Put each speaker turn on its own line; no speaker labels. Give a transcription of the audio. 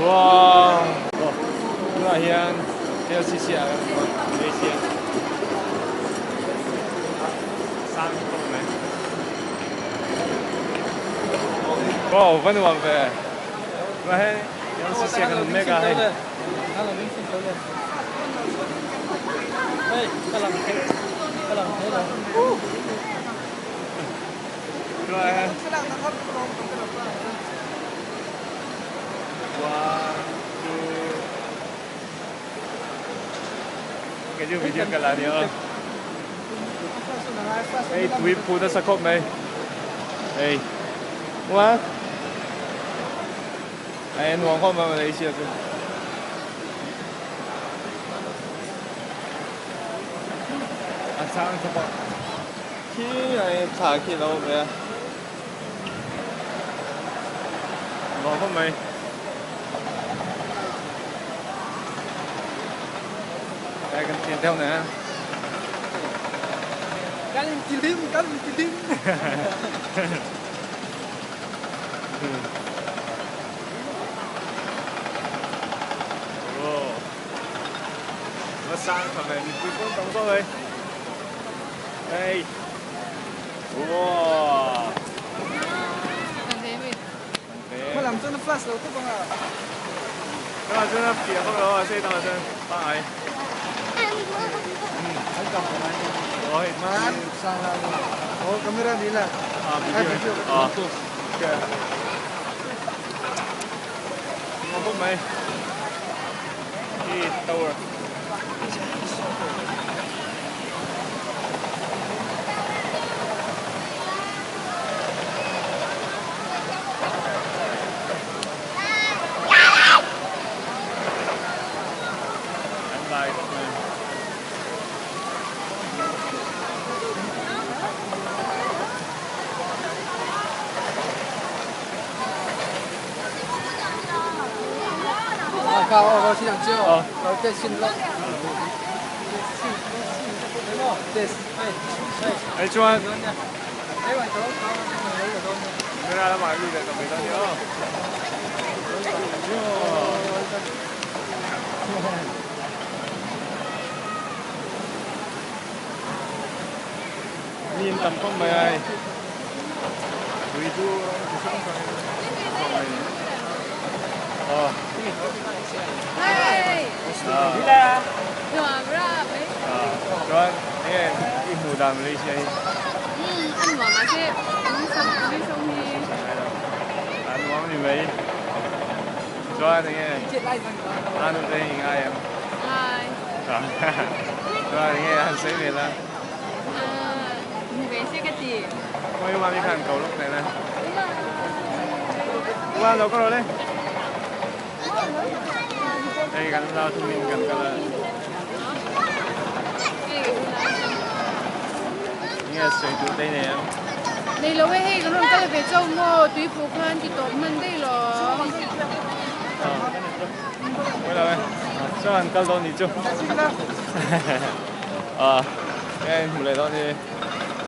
Wow! Tunah hian KLCC ah kan awm a, Malaysia. Sang khawp mai. Wow, va nuam ve. Tunah hian KLCC ah kan awm mek a hei. Tunah hian One, two. Kei chu video ka la nia aw. Hei tui phu nasa khawp mai. Hei. What? Ai nuam khawp mai Malaysia chu. A chang tha pawh. Khi ai thla khi lo ve a. Nuam khawp mai. Đây kan thian theo nè.
Kan in ti hlim, kan in ti hlim.
Oh. Nó sang thằng này mình cứ con tống rồi. Đây. Wow.
Hma lam chuan a flash lo tawp ang a.
Tunah chuan a piah vak lo a, sei tangah chuan pangai.
Man. Oh, camera ni la.
Ah, video. Ah. Okay. Ngon khawp mai. Khi tower. An lai khawp mai. Hei chuan Camera lamah lut leh ta mai dawn nia aw. Mi in tam khawp mai a hei. Tui chu rawng chi hrang hrang in a chhuak mai ni. Aw. Chuan enge i hmuh dan Malaysia hi?
A nuam a che
A nuam ni mai. Chuan enge a nu te hi ngai em?
Ngai.
Chuan enge han sawi ve la?
Hmu ve se ka ti.
Khawi mami khan ko lawk teh le. Uan lo ka rawh le. Hei kan lau thumin kan kal a. Enge sawi duh te nei em?
Nei lo e hei kan rawn kal ve chauh maw tui phuh khan ti tawp hman daih lo.
Pawi lo e. Chuan kal dawn ni chu. Aa, hei hmu leh dawn hi.